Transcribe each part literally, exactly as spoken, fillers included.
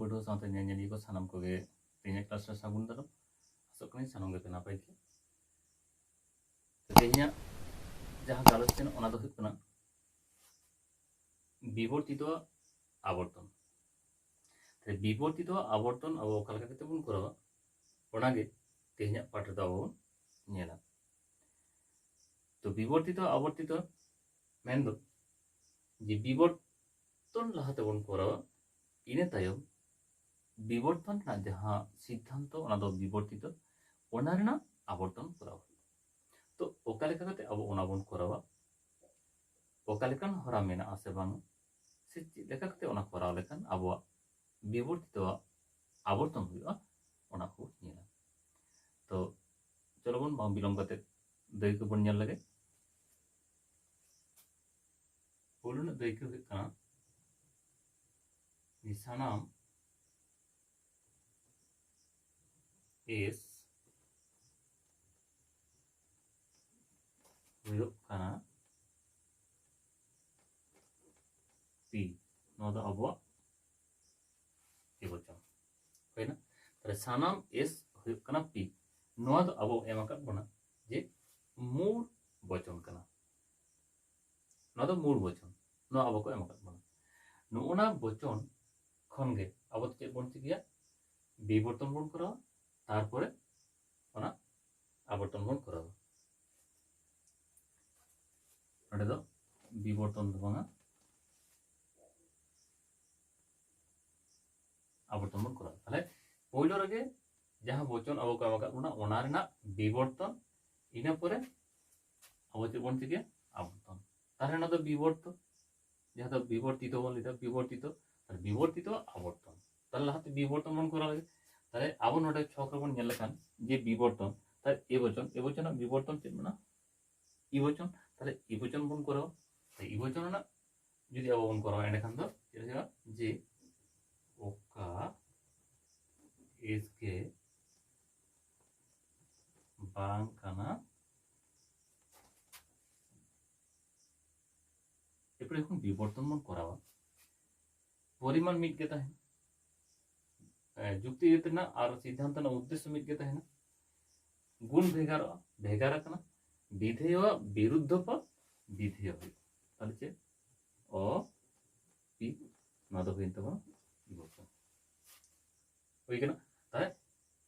ᱯᱟᱹᱴᱷᱩᱣᱟᱹ ᱥᱟᱶᱛᱮ ᱧᱮᱧᱮᱞᱤᱭᱟᱹ ᱠᱚ ᱥᱟᱱᱟᱢ ᱠᱚᱜᱮ ᱛᱮᱦᱮᱧᱟᱜ ᱠᱞᱟᱥ ᱨᱮ ᱥᱟᱹᱜᱩᱱ ᱫᱟᱨᱟᱢ᱾ ᱟᱥᱚᱜ ᱠᱟᱹᱱᱟᱹᱧ ᱥᱟᱱᱟᱢ ᱜᱮᱯᱮ ᱱᱟᱯᱟᱭ ᱜᱮᱭᱟ᱾ ᱛᱚ ᱛᱮᱦᱮᱧᱟᱜ ᱡᱟᱦᱟᱸ ᱜᱟᱞᱚᱪ ᱛᱟᱦᱮᱱᱟ ᱚᱱᱟ ᱫᱚ ᱦᱩᱭᱩᱜ ᱠᱟᱱᱟ ᱵᱤᱵᱚᱨᱛᱤᱛᱚ ᱟᱵᱚᱨᱛᱚᱱ᱾ ᱛᱟᱦᱞᱮ ᱵᱤᱵᱚᱨᱛᱤᱛᱚ ᱟᱵᱚᱨᱛᱚᱱ ᱟᱵᱚ ᱚᱠᱟ ᱞᱮᱠᱟ ᱠᱟᱛᱮ ᱵᱚᱱ ᱠᱚᱨᱟᱣᱟ, ᱚᱱᱟᱜᱮ ᱛᱮᱦᱮᱧᱟᱜ ᱯᱟᱴᱷ ᱨᱮᱫᱚ ᱟᱵᱚ ᱵᱚᱱ ᱧᱮᱞᱟ᱾ ᱛᱚ ᱵᱤᱵᱚᱨᱛᱤᱛᱚ ᱟᱵᱚᱨᱛᱤᱛᱚ ᱢᱮᱱᱫᱚ ᱡᱮ ᱵᱤᱵᱚᱨᱛᱚᱱ ᱞᱟᱦᱟ ᱛᱮᱵᱚᱱ ᱠᱚᱨᱟᱣᱟ, ᱤᱱᱟᱹ ᱛᱟᱭᱚᱢ ᱵᱤᱵᱚᱨᱛᱚᱱ ᱨᱮᱱᱟᱜ ᱡᱟᱦᱟᱸ ᱥᱤᱫᱽᱫᱷᱟᱱᱛᱚ, ᱚᱱᱟ ᱫᱚ ᱵᱤᱵᱚᱨᱛᱤᱛᱚ, ᱚᱱᱟ ᱨᱮᱱᱟᱜ ᱟᱵᱚᱨᱛᱚᱱ ᱠᱚᱨᱟᱣ ᱦᱩᱭᱩᱜᱼᱟ᱾ ᱛᱚ ᱚᱠᱟ ᱞᱮᱠᱟ ᱠᱟᱛᱮ ᱟᱵᱚ ᱚᱱᱟ ᱵᱚᱱ ᱠᱚᱨᱟᱣᱟ, ᱚᱠᱟ ᱞᱮᱠᱟᱱ ᱦᱚᱨᱟ ᱢᱮᱱᱟᱜᱼᱟ ᱥᱮ ᱵᱟᱝ, ᱥᱮ ᱪᱮᱫ ᱞᱮᱠᱟ ᱠᱟᱛᱮ ᱚᱱᱟ ᱠᱚᱨᱟᱣ ᱞᱮᱠᱷᱟᱱ ᱟᱵᱚᱣᱟᱜ ᱵᱤᱵᱚᱨᱛᱤᱛᱚ ᱟᱵᱚᱨᱛᱚᱱ ᱦᱩᱭᱩᱜᱼᱟ, ᱚᱱᱟ ᱠᱚ ᱧᱮᱞᱟ᱾ ᱛᱚ ᱪᱚᱞᱚ ᱵᱚᱱ ᱵᱟᱝ ᱵᱤᱞᱚᱢ ᱠᱟᱛᱮ ᱫᱟᱹᱭᱠᱟᱹ ᱵᱚᱱ ᱧᱮᱞ ᱞᱮᱜᱮ᱾ ᱯᱳᱭᱞᱳ ᱨᱮᱱᱟᱜ ᱫᱟᱹᱭᱠᱟᱹ ᱦᱩᱭᱩᱜ ᱠᱟᱱᱟ ᱡᱮ ᱥᱟᱱᱟᱢ ᱮᱥ ᱦᱩᱭᱩᱜ ᱠᱟᱱᱟ ᱯᱤ᱾ ᱱᱚᱣᱟ ᱫᱚ ᱟᱵᱚᱣᱟᱜ ᱮ ᱵᱚᱪᱚᱱ ᱦᱩᱭᱱᱟ᱾ ᱛᱟᱦᱞᱮ ᱥᱟᱱᱟᱢ ᱮᱥ ᱦᱩᱭᱩᱜ ᱠᱟᱱᱟ ᱯᱤ᱾ ᱱᱚᱣᱟ ᱫᱚ ᱟᱵᱚ ᱮᱢ ᱟᱠᱟᱫ ᱵᱚᱱᱟ ᱡᱮ ᱢᱩᱲ ᱵᱚᱪᱚᱱ ᱠᱟᱱᱟ᱾ ᱱᱚᱣᱟ ᱫᱚ ᱢᱩᱲ ᱵᱚᱪᱚᱱ, ᱱᱚᱣᱟ ᱟᱵᱚ ᱠᱚ ᱮᱢ ᱟᱠᱟᱫ ᱵᱚᱱᱟ᱾ ᱱᱚᱜᱼᱚᱱᱟ ᱵᱚᱪᱚᱱ ᱠᱷᱚᱱ ᱜᱮ ᱟᱵᱚ ᱫᱚ ᱪᱮᱫ ᱵᱚᱱ ᱪᱤᱠᱟᱹᱭᱟ? ᱵᱤᱵᱚᱨᱛᱚᱱ ᱵᱚᱱ ᱠᱚᱨᱟᱣᱟ, ᱛᱟᱨᱯᱚᱨᱮ ᱚᱱᱟ ᱟᱵᱚᱨᱛᱚᱱ ᱵᱚᱱ ᱠᱚᱨᱟᱣᱟ᱾ ᱱᱚᱰᱮ ᱫᱚ ᱵᱤᱵᱚᱨᱛᱚᱱ ᱫᱚ ᱵᱟᱝᱟ, ᱟᱵᱚᱨᱛᱚᱱ ᱵᱚᱱ ᱠᱚᱨᱟᱣᱟ᱾ ᱛᱟᱦᱞᱮ ᱯᱳᱭᱞᱳ ᱨᱮᱜᱮ ᱡᱟᱦᱟᱸ ᱵᱚᱪᱚᱱ ᱟᱵᱚ ᱠᱚ ᱮᱢ ᱟᱠᱟᱫ ᱵᱚᱱᱟ, ᱚᱱᱟ ᱨᱮᱱᱟᱜ ᱵᱤᱵᱚᱨᱛᱚᱱ, ᱤᱱᱟᱹ ᱯᱚᱨᱮ ᱟᱵᱚ ᱪᱮᱫ ᱵᱚᱱ ᱪᱤᱠᱟᱹᱭᱟ? ᱟᱵᱚᱨᱛᱚᱱ᱾ ᱛᱟᱦᱞᱮ ᱚᱱᱟ ᱫᱚ ᱵᱤᱵᱚᱨᱛᱚ, ᱡᱟᱦᱟᱸ ᱫᱚ ᱵᱤᱵᱚᱨᱛᱤᱛᱚ ᱵᱚᱱ ᱞᱟᱹᱭᱫᱟ, ᱵᱤᱵᱚᱨᱛᱤᱛᱚ᱾ ᱟᱨ ᱵᱤᱵᱚᱨᱛᱤᱛᱚ ᱟᱵᱚᱨᱛᱚᱱ᱾ ᱛᱟᱦᱞᱮ ᱞᱟᱦᱟᱛᱮ ᱵᱤᱵᱚᱨᱛᱚᱱ ᱵᱚᱱ ᱠᱚᱨᱟᱣ ᱞᱮᱜᱮ᱾ ᱛᱟᱦᱞᱮ ᱟᱵᱚ ᱱᱚᱰᱮ ᱪᱷᱚᱠ ᱨᱮᱵᱚᱱ ᱧᱮᱞ ᱞᱮᱠᱷᱟᱱ ᱡᱮ ᱵᱤᱵᱚᱨᱛᱚᱱ, ᱛᱟᱦᱞᱮ ᱮ ᱵᱚᱪᱚᱱ, ᱮ ᱵᱚᱪᱚᱱᱟᱜ ᱵᱤᱵᱚᱨᱛᱚᱱ ᱪᱮᱫ ᱢᱮᱱᱟᱜᱼᱟ? ᱤ ᱵᱚᱪᱚᱱ᱾ ᱛᱟᱦᱞᱮ ᱤ ᱵᱚᱪᱚᱱ ᱵᱚᱱ ᱠᱚᱨᱟᱣᱟ᱾ ᱛᱟᱦᱞᱮ ᱤ ᱵᱚᱪᱚᱱ ᱨᱮᱱᱟᱜ ᱡᱩᱫᱤ ᱟᱵᱚ ᱵᱚᱱ ᱠᱚᱨᱟᱣᱟ, ᱮᱸᱰᱮᱠᱷᱟᱱ ᱫᱚ ᱪᱮᱫ ᱦᱩᱭᱩᱜᱼᱟ? ᱡᱮ ᱚᱠᱟ ᱮᱥ ᱜᱮ ᱵᱟᱝ ᱠᱟᱱᱟ᱾ ᱮᱨᱯᱚᱨᱮ ᱡᱚᱠᱷᱚᱱ ᱵᱤᱵᱚᱨᱛᱚᱱ ᱵᱚᱱ ᱠᱚᱨᱟᱣᱟ, ᱯᱚᱨᱤᱢᱟᱱ ᱢᱤᱫ ᱜᱮ ᱛᱟᱦᱮᱱᱟ, ᱡᱩᱠᱛᱤ ᱟᱹᱭᱟᱹᱛ ᱨᱮᱱᱟᱜ ᱟᱨ ᱥᱤᱫᱽᱫᱷᱟᱱᱛᱚ ᱨᱮᱱᱟᱜ ᱩᱫᱽᱫᱮᱥᱥᱚ ᱢᱤᱫ ᱜᱮ ᱛᱟᱦᱮᱱᱟ᱾ ᱜᱩᱱ ᱵᱷᱮᱜᱟᱨᱚᱜᱼᱟ, ᱵᱷᱮᱜᱟᱨ ᱟᱠᱟᱱᱟ, ᱵᱤᱫᱷᱮᱭᱚᱣᱟᱜ ᱵᱤᱨᱩᱫᱽᱫᱷᱚ ᱯᱚᱫ ᱵᱤᱫᱷᱮᱭᱚ ᱦᱩᱭᱩᱜᱼᱟ᱾ ᱛᱟᱦᱞᱮ ᱪᱮᱫ? ᱚ ᱯᱤ, ᱱᱚᱣᱟ ᱫᱚ ᱦᱩᱭᱮᱱ ᱛᱟᱵᱚᱱᱟ ᱵᱤᱵᱚᱨᱛᱚᱱ᱾ ᱦᱩᱭ ᱠᱟᱱᱟ᱾ ᱛᱟᱦᱞᱮ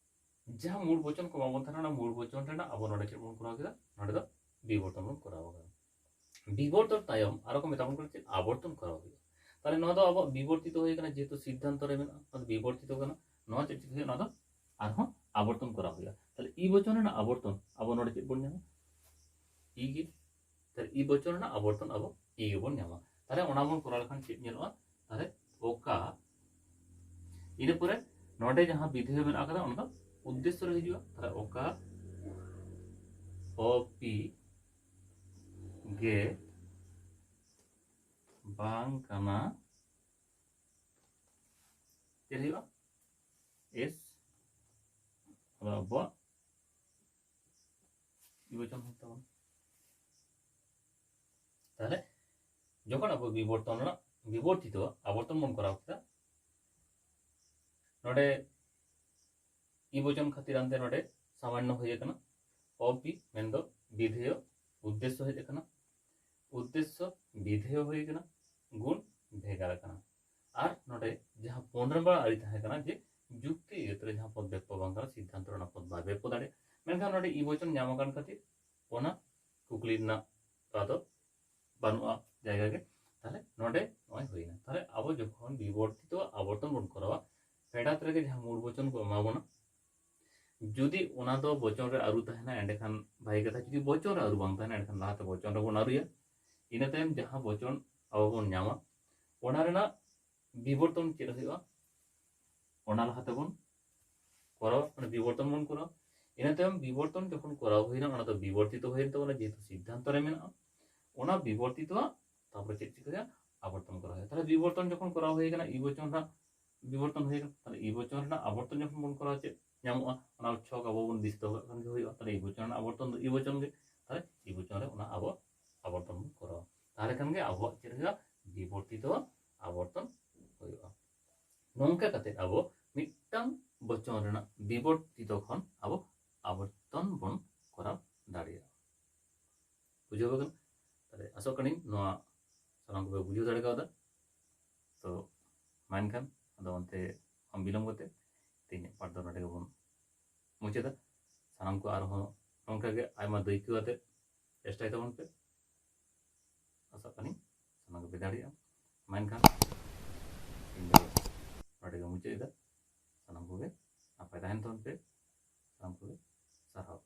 ᱡᱟᱦᱟᱸ ᱢᱩᱲ ᱵᱚᱪᱚᱱ ᱠᱚ ᱮᱢᱟᱵᱚᱱ ᱛᱟᱦᱮᱱᱟ, ᱚᱱᱟ ᱢᱩᱲ ᱵᱚᱪᱚᱱ ᱨᱮᱱᱟᱜ ᱟᱵᱚ ᱱᱚᱰᱮ ᱪᱮᱫ ᱵᱚᱱ ᱠᱚᱨᱟᱣ ᱠᱮᱫᱟ? ᱱᱚᱰᱮ ᱫᱚ ᱵᱤᱵᱚᱨᱛᱚᱱ ᱵᱚᱱ ᱠᱚᱨᱟᱣ ᱠᱟᱫᱟ᱾ ᱵᱤᱵᱚᱨᱛᱚᱱ ᱛᱟᱭᱚᱢ ᱟᱨᱚ ᱠᱚ ᱢᱮᱛᱟ ᱵᱚᱱ ᱠᱟᱱᱟ ᱪᱮᱫ? ᱟᱵᱚᱨᱛᱚᱱ ᱠᱚᱨᱟᱣ ᱦᱩᱭᱩᱜᱼᱟ᱾ ᱛᱟᱦᱞᱮ ᱱᱚᱣᱟ ᱫᱚ ᱟᱵᱚᱣᱟᱜ ᱵᱤᱵᱚᱨᱛᱤᱛᱚ ᱦᱩᱭ ᱠᱟᱱᱟ, ᱡᱮᱦᱮᱛᱩ ᱥᱤᱫᱽᱫᱷᱟᱱᱛᱚ ᱨᱮ ᱢᱮᱱᱟᱜᱼᱟ, ᱚᱱᱟ ᱫᱚ ᱵᱤᱵᱚᱨᱛᱤᱛᱚ ᱠᱟᱱᱟ᱾ ᱱᱚᱣᱟ ᱪᱮᱫ ᱪᱤᱠᱟᱹ ᱦᱩᱭᱩᱜᱼᱟ? ᱱᱚᱣᱟ ᱫᱚ ᱟᱨᱦᱚᱸ ᱟᱵᱚᱨᱛᱚᱱ ᱠᱚᱨᱟᱣ ᱦᱩᱭᱩᱜᱼᱟ᱾ ᱛᱟᱦᱞᱮ ᱤ ᱵᱚᱪᱚᱱ ᱨᱮᱱᱟᱜ ᱟᱵᱚᱨᱛᱚᱱ ᱟᱵᱚ ᱱᱚᱰᱮ ᱪᱮᱫ ᱵᱚᱱ ᱧᱟᱢᱟ? ᱤ ᱜᱮ᱾ ᱛᱟᱦᱞᱮ ᱤ ᱵᱚᱪᱚᱱ ᱨᱮᱱᱟᱜ ᱟᱵᱚᱨᱛᱚᱱ ᱟᱵᱚ ᱤ ᱜᱮᱵᱚᱱ ᱧᱟᱢᱟ᱾ ᱛᱟᱦᱞᱮ ᱚᱱᱟ ᱵᱚᱱ ᱠᱚᱨᱟᱣ ᱞᱮᱠᱷᱟᱱ ᱪᱮᱫ ᱧᱮᱞᱚᱜᱼᱟ? ᱛᱟᱦᱞᱮ ᱚᱠᱟ, ᱤᱱᱟᱹ ᱯᱚᱨᱮ ᱱᱚᱰᱮ ᱡᱟᱦᱟᱸ ᱵᱤᱫᱷᱮᱭ ᱢᱮᱱᱟᱜ ᱟᱠᱟᱫᱟ, ᱚᱱᱟ ᱫᱚ ᱩᱫᱽᱫᱮᱥᱥᱚ ᱨᱮ ᱦᱤᱡᱩᱜᱼᱟ᱾ ᱛᱟᱦᱞᱮ ᱚᱠᱟ ᱚ ᱯᱤ ᱜᱮ ᱵᱟᱝ ᱠᱟᱱᱟ, ᱪᱮᱫ ᱦᱩᱭᱩᱜᱼᱟ? ᱮᱥ, ᱟᱫᱚ ᱟᱵᱚᱣᱟᱜ ᱵᱤᱵᱚᱪᱚᱱ ᱦᱩᱭᱩᱜ ᱛᱟᱵᱚᱱᱟ᱾ ᱛᱟᱦᱞᱮ ᱡᱚᱠᱷᱚᱱ ᱟᱵᱚ ᱵᱤᱵᱚᱨᱛᱚᱱ ᱨᱮᱱᱟᱜ, ᱵᱤᱵᱚᱨᱛᱤᱛᱚ ᱟᱵᱚᱨᱛᱚᱱ ᱵᱚᱱ ᱠᱚᱨᱟᱣ ᱠᱮᱫᱟ, ᱱᱚᱰᱮ ᱤ ᱵᱚᱪᱚᱱ ᱠᱷᱟᱹᱛᱤᱨ ᱟᱱᱛᱮ ᱱᱚᱰᱮ ᱥᱟᱢᱟᱱᱱᱚ ᱦᱩᱭ ᱟᱠᱟᱱᱟ᱾ ᱚ ᱯᱤ ᱢᱮᱱᱫᱚ ᱵᱤᱫᱷᱮᱭᱚ, ᱩᱫᱽᱫᱮᱥᱥᱚ ᱦᱮᱡ ᱟᱠᱟᱱᱟ, ᱩᱫᱽᱫᱮᱥᱥᱚ ᱵᱤᱫᱷᱮᱭᱚ ᱦᱩᱭ ᱟᱠᱟᱱᱟ, ᱜᱩᱱ ᱵᱷᱮᱜᱟᱨ ᱟᱠᱟᱱᱟ᱾ ᱟᱨ ᱱᱚᱰᱮ ᱡᱟᱦᱟᱸ ᱯᱩᱱ ᱱᱟᱢᱵᱟᱨ ᱟᱹᱨᱤ ᱛᱟᱦᱮᱸ ᱠᱟᱱᱟ ᱡᱮ ᱡᱩᱠᱛᱤ ᱟᱹᱭᱟᱹᱛ ᱨᱮ ᱡᱟᱦᱟᱸ ᱯᱚᱫ ᱵᱮᱯᱚ ᱵᱟᱝ ᱠᱟᱱᱟ, ᱥᱤᱫᱽᱫᱷᱟᱱᱛᱚ ᱨᱮᱱᱟᱜ ᱯᱚᱫ ᱵᱟᱭ ᱵᱮᱯᱚ ᱫᱟᱲᱮᱭᱟᱜᱼᱟ, ᱢᱮᱱᱠᱷᱟᱱ ᱱᱚᱰᱮ ᱤ ᱵᱚᱪᱚᱱ ᱧᱟᱢ ᱟᱠᱟᱱ ᱠᱷᱟᱹᱛᱤᱨ ᱚᱱᱟ ᱠᱩᱠᱞᱤ ᱨᱮᱱᱟᱜ ᱟᱫᱚ ᱵᱟᱹᱱᱩᱜᱼᱟ ᱡᱟᱭᱜᱟ ᱜᱮ᱾ ᱛᱟᱦᱞᱮ ᱱᱚᱰᱮ ᱱᱚᱜᱼᱚᱭ ᱦᱩᱭᱱᱟ᱾ ᱛᱟᱦᱞᱮ ᱟᱵᱚ ᱡᱚᱠᱷᱚᱱ ᱵᱤᱵᱚᱨᱛᱤᱛᱚ ᱟᱵᱚᱨᱛᱚᱱ ᱵᱚᱱ ᱠᱚᱨᱟᱣᱟ, ᱯᱷᱮᱰᱟᱛ ᱨᱮᱜᱮ ᱡᱟᱦᱟᱸ ᱢᱩᱲ ᱵᱚᱪᱚᱱ ᱠᱚ ᱮᱢᱟ ᱵᱚᱱᱟ, ᱡᱩᱫᱤ ᱚᱱᱟ ᱫᱚ ᱵᱚᱪᱚᱱ ᱨᱮ ᱟᱹᱨᱩ ᱛᱟᱦᱮᱱᱟ, ᱮᱸᱰᱮᱠᱷᱟᱱ ᱵᱷᱟᱹᱜᱤ ᱠᱟᱛᱷᱟ᱾ ᱡᱩᱫᱤ ᱵᱚᱪᱚᱱ ᱨᱮ ᱟᱹᱨᱩ ᱵᱟᱝ ᱛᱟᱦᱮᱱᱟ, ᱮᱸᱰᱮᱠᱷᱟᱱ ᱞᱟᱦᱟᱛᱮ ᱵᱚᱪᱚᱱ ᱨᱮᱵᱚᱱ ᱟᱹᱨᱩᱭᱟ᱾ ᱤᱱᱟᱹ ᱛᱟᱭᱚᱢ ᱡᱟᱦᱟᱸ ᱵᱚᱪᱚᱱ ᱟᱵᱚ ᱵᱚᱱ ᱧᱟᱢᱟ, ᱚᱱᱟ ᱨᱮᱱᱟᱜ ᱵᱤᱵᱚᱨᱛᱚᱱ ᱪᱮᱫ ᱦᱩᱭᱩᱜᱼᱟ? ᱚᱱᱟ ᱞᱟᱦᱟ ᱛᱮᱵᱚᱱ ᱠᱚᱨᱟᱣᱟ, ᱢᱟᱱᱮ ᱵᱤᱵᱚᱨᱛᱚᱱ ᱵᱚᱱ ᱠᱚᱨᱟᱣᱟ᱾ ᱤᱱᱟᱹ ᱛᱟᱭᱚᱢ ᱵᱤᱵᱚᱨᱛᱚᱱ ᱡᱚᱠᱷᱚᱱ ᱠᱚᱨᱟᱣ ᱦᱩᱭᱱᱟ, ᱚᱱᱟ ᱫᱚ ᱵᱤᱵᱚᱨᱛᱤᱛᱚ ᱦᱩᱭᱮᱱ ᱛᱟᱵᱚᱱᱟ, ᱡᱮᱦᱮᱛᱩ ᱥᱤᱫᱽᱫᱷᱟᱱᱛᱚ ᱨᱮ ᱢᱮᱱᱟᱜᱼᱟ᱾ ᱚᱱᱟ ᱵᱤᱵᱚᱨᱛᱤᱛᱚᱣᱟᱜ ᱛᱟᱨᱯᱚᱨᱮ ᱪᱮᱫ ᱪᱤᱠᱟᱹᱭᱟ? ᱟᱵᱚᱨᱛᱚᱱ ᱠᱚᱨᱟᱣ ᱦᱩᱭᱩᱜᱼᱟ᱾ ᱛᱟᱦᱞᱮ ᱵᱤᱵᱚᱨᱛᱚᱱ ᱡᱚᱠᱷᱚᱱ ᱠᱚᱨᱟᱣ ᱦᱩᱭ ᱠᱟᱱᱟ, ᱤ ᱵᱚᱪᱚᱱ ᱨᱮᱱᱟᱜ ᱵᱤᱵᱚᱨᱛᱚᱱ ᱦᱩᱭ ᱠᱟᱱᱟ, ᱛᱟᱦᱞᱮ ᱤ ᱵᱚᱪᱚᱱ ᱨᱮᱱᱟᱜ ᱟᱵᱚᱨᱛᱚᱱ ᱡᱚᱠᱷᱚᱱ ᱵᱚᱱ ᱠᱚᱨᱟᱣᱟ, ᱪᱮᱫ ᱧᱟᱢᱚᱜᱼᱟ? ᱚᱱᱟ ᱪᱷᱚᱠ ᱟᱵᱚ ᱵᱚᱱ ᱫᱤᱥᱟᱹ ᱫᱚᱦᱚ ᱠᱟᱜ ᱠᱷᱟᱱ ᱜᱮ ᱦᱩᱭᱩᱜᱼᱟ᱾ ᱛᱟᱦᱞᱮ ᱤ ᱵᱚᱪᱚᱱ ᱨᱮᱱᱟᱜ ᱟᱵᱚᱨᱛᱚᱱ ᱫᱚ ᱤ ᱵᱚᱪᱚᱱ ᱜᱮ, ᱛᱟᱦᱞᱮ ᱤ ᱵᱚᱪᱚᱱ ᱨᱮ ᱚᱱᱟ ᱟᱵᱚ ᱟᱵᱚᱨᱛᱚᱱ ᱵᱚᱱ ᱠᱚᱨᱟᱣᱟ᱾ ᱛᱟᱦᱞᱮ ᱠᱷᱟᱱ ᱜᱮ ᱟᱵᱚᱣᱟᱜ ᱪᱮᱫ ᱦᱩᱭᱩᱜᱼᱟ? ᱵᱤᱵᱚᱨᱛᱤᱛᱚ ᱟᱵᱚᱨᱛᱚᱱ ᱦᱩᱭᱩᱜᱼᱟ᱾ ᱱᱚᱝᱠᱟ ᱠᱟᱛᱮ ᱟᱵᱚ ᱢᱤᱫᱴᱟᱝ ᱢᱤᱫᱴᱟᱝ ᱵᱚᱪᱚᱱ ᱨᱮᱱᱟᱜ ᱵᱤᱵᱚᱨᱛᱤᱛᱚ ᱠᱷᱚᱱ ᱟᱵᱚ ᱟᱵᱚᱨᱛᱚᱱ ᱵᱚᱱ ᱠᱚᱨᱟᱣ ᱫᱟᱲᱮᱭᱟᱜᱼᱟ᱾ ᱵᱩᱡᱷᱟᱹᱣ ᱠᱟᱱᱟ? ᱛᱟᱦᱞᱮ ᱟᱥᱚᱜ ᱠᱟᱹᱱᱟᱹᱧ ᱱᱚᱣᱟ ᱥᱟᱱᱟᱢ ᱠᱚᱯᱮ ᱵᱩᱡᱷᱟᱹᱣ ᱫᱟᱲᱮ ᱠᱟᱣᱫᱟ᱾ ᱛᱚ ᱢᱟ ᱮᱱᱠᱷᱟᱱ ᱟᱫᱚ ᱚᱱᱛᱮ ᱵᱟᱝ ᱵᱤᱞᱚᱢ ᱠᱟᱛᱮ ᱛᱮᱦᱮᱧᱟᱜ ᱯᱟᱴ ᱫᱚ ᱱᱚᱰᱮ ᱜᱮᱵᱚᱱ ᱢᱩᱪᱟᱹᱫᱟ᱾ ᱥᱟᱱᱟᱢ ᱠᱚ ᱟᱨᱦᱚᱸ ᱱᱚᱝᱠᱟ ᱜᱮ ᱟᱭᱢᱟ ᱫᱟᱹᱭᱠᱟᱹ ᱟᱛᱮ ᱪᱮᱥᱴᱟᱭ ᱛᱟᱵᱚᱱ ᱯᱮ᱾ ᱟᱥᱚᱜ ᱠᱟᱹᱱᱟᱹᱧ ᱥᱟᱱᱟᱢ ᱠᱚᱯᱮ ᱫᱟᱲᱮᱭᱟᱜᱼᱟ᱾ ᱢᱟ ᱮᱱᱠᱷᱟᱱ ᱛᱮᱦᱮᱧ ᱫᱚ ᱱᱚᱰᱮ ᱜᱮ ᱢᱩᱪᱟᱹᱫ ᱮᱫᱟ᱾ ᱥᱟᱱᱟᱢ ᱠᱚᱜᱮ ᱱᱟᱯᱟᱭ ᱛᱟᱦᱮᱱ ᱛᱟᱵᱚᱱ ᱯᱮ᱾ ᱥᱟᱱᱟᱢ ᱠᱚᱜᱮ ᱥᱟᱨᱦᱟᱣ᱾